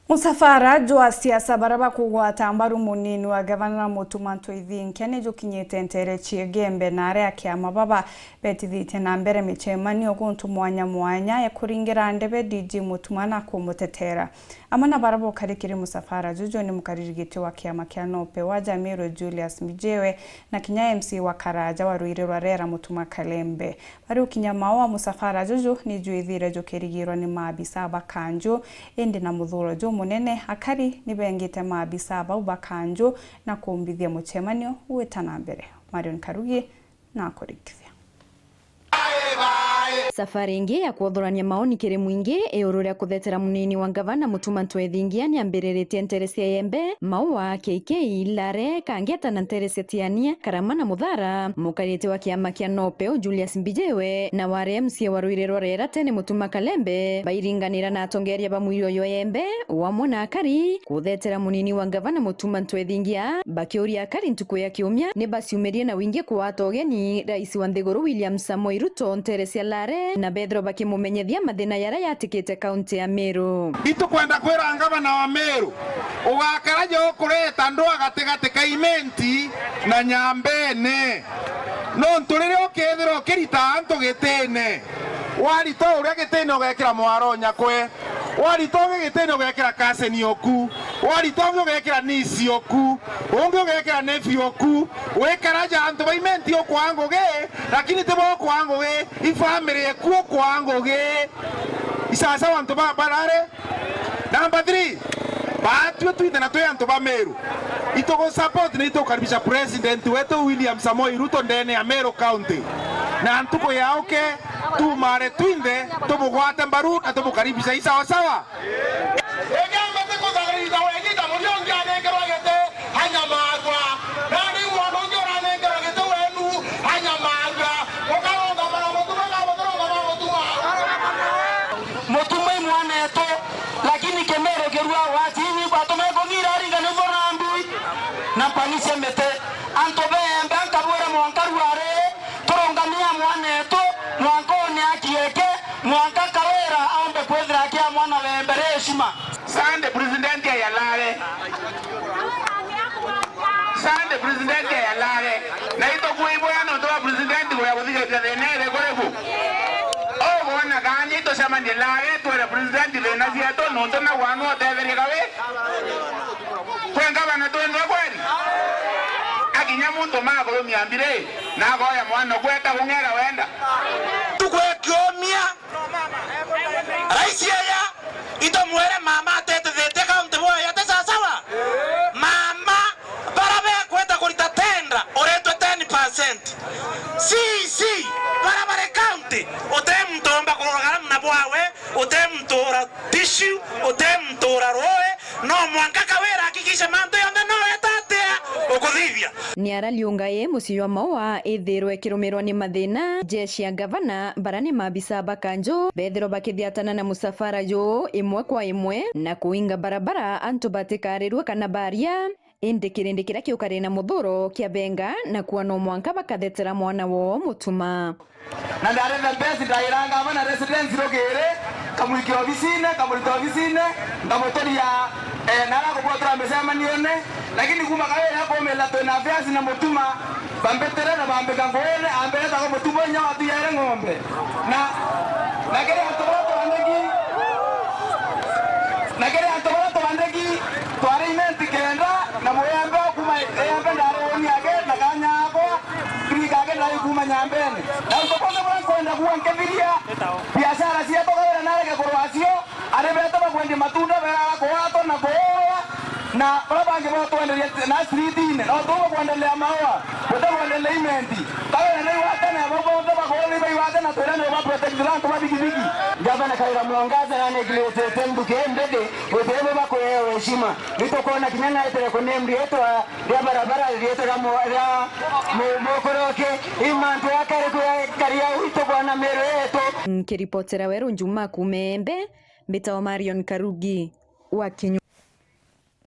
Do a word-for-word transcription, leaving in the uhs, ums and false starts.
Musafara jwa siasa bara bakugwata mbaru munini wa gavana Mutuma M'Ethingia ni jukinyite nteere cia Igembe, na aria a kiama baba betithitie na mbere micemanio guntu mwanya mwanya ya kuringira ndebe D G Mutuma na kumutetera. Amwe na bara bokari kiri musafara juju ni mukariri giti wa kiama kia NOPEU wa Meru Julius Mbijiwe na kinya M C A wa Karaja wa Ruiri rwa Rera Mutuma Kalembe. Bari ukinya Maua, musafara juju ni jwithire jukirigirwa ni maabisa ba kanju, indi na muthuro jumunene, akari ni bengite maabisa bau ba kanju na kumbithia mucemanio gwita na mbere. Marion Karugi na akurikithia. Safari ingi ya kwothorania maoni kiri mwingi iuru ria kuthetera munini wa gavana Mutuma M'Ethingia ni ambiriritie nteere cia Igembe, Maua, K K, Lare, Kangeta na nteere cia Tiania, Karama na Muthara. Mukariri wa kiama kia NOPEU Julius Mbijiwe na wari M C A wa Ruiri rwa Rera tene Mutuma Kalembe bairinganira na atongeria ba mwiri uyu Igembe, o amwe na akari, kuthetera munini wa gavana Mutuma M'Ethingia, bakiuria akari ntuku ya kiumia ni baciumirie na wingi kugwata ugeni rais wa nthiguru William Samoei Ruto nteere cia Lare, na bethirwa bakimumenyithia mathina jaria jatikite kaunti ya Meru. Itukwenda kwira ngavana wa Meru, ugakara ja ukureta ndwaa gatigati ka Imenti na Nyambene. Nontu riria ukethira ukirita antu gitine, warita uria gitine ugekira mwaro nyakwe, warita ungi gitine ugekira cousin oku, warita ungi ugekira niece oku, ungi ugekira nephew oku, wikara ja antu ba Imenti ukwaa ngugi, lakini ti bo ukwaa ngugi, i family eku ukwaa ngugi. Isasawa antu ba barare. Number three, baatue twinthe na twi antu ba Meru. Itugu support na itukaribisha President wetu William Samoei Ruto ndene ya Meru County. Na ntuku ya uke, tumare twinthe, tumugwate mbaru na tumukaribisha. Isawa sawa? Igembe ti kuthararithia wegita muria ungi anengerwa giti, anyamaarua. Nandi mwana ungi uranengerwa giti wenu, anyamaarua. Ukarongama na Mutuma kana utirongama na Mutuma? Mutuma i mwanetu, lakini Kimeru kirua watini bwatume kung'ira aringa ni burambi na mpang'i cia miti. Antu beembe nkabwira mwanka ruari, turungamia mwanetu, mwanka one akieke, mwanka Kawira aumbe kwithira akia mwana weembe ri heshima. Sande president ya Lare. Sande president ya Lare. Na itukwibwira nontu wa president kuya kuthigeria thina iri kuri ku. Ugwona kaanya itucemanie Lare twire president thina cietu nontu na wanu utetherie kawi. Kwi ngavana twendwa kweli? Akinya muntu makurumia mbiri, na akoya mwana kweta kung'era wenda. Tukwekiumia. Raisi aya, itumwire mama atetithitie kaunti bwaya, ti sasawa? Mama, bara bekwenda kurita tenda, uritwe ten percent. C C, bara bari kaunti, uti muntu umba kurugara muna bwawe, uti muntu ura tissue, uti muntu ura ruui, no mwanka Kawira akikishe mantu yonthe no eta atia ukuthithia. Ni arariunga ii mucii jwa Maua ithirwe ikirumirwa ni mathina, jeshi ya gavana, bara ni maabisa ba kanju, bethirwa bakithiatana na musafara juu imwe kwa imwe na kuinga barabara antu batikarirue kana baria, indi kirindi kiria kiukari na muthuro kiabenga na kuona mwanka bakathetera mwana woo Mutuma. Na ndari the best, ndaira ngavana residence rukiri, nkamwikia obisine, nkamurita obisine, nkamuturia, eh, nara kubwatira micemanione, lakini kuma Kawira akumira twina affairs na Mutuma, bambitire na bambika nguine, ambire tako Mutuma inya watu yere ng'ombe. Na, na kiri antu bara twandiki, na kiri antu bara twandiki, twari Imenti kenda, na muyembe kuma Igembe ndari uni ake na kanya akwa, Kiri kage ndari kuma Nyambene. Na untu bunthe buria nkwenda kuuga nkithiria, biashara cietu Kawira nareke kurwa cio, ari betu bakwendia matunda berara kugwatwa na kuurwa, na baria bangi batwenderia na street-ini. No tuuge kwendelea Maua, guti kwendelea Imenti. Kawira ni wa tene, bau bonthe bakuurwa ni bai wa tene, na twira ni ba protect antu ba bikibiki. Gavana Kawira Mwangaza nanigilitite nthuki imbithi, gutibi bakuheo heshima. Nitukwona kinya naitire kuname riitwa ria barabara, riitwa ria mu-, ria mu-, mukoroki, i mantu akari kuya karia uitu bwana Meru yetu. Nkiripotera Weru Njuma kuuma Igembe, mbitagwa Marion Karugi wa Kinyu.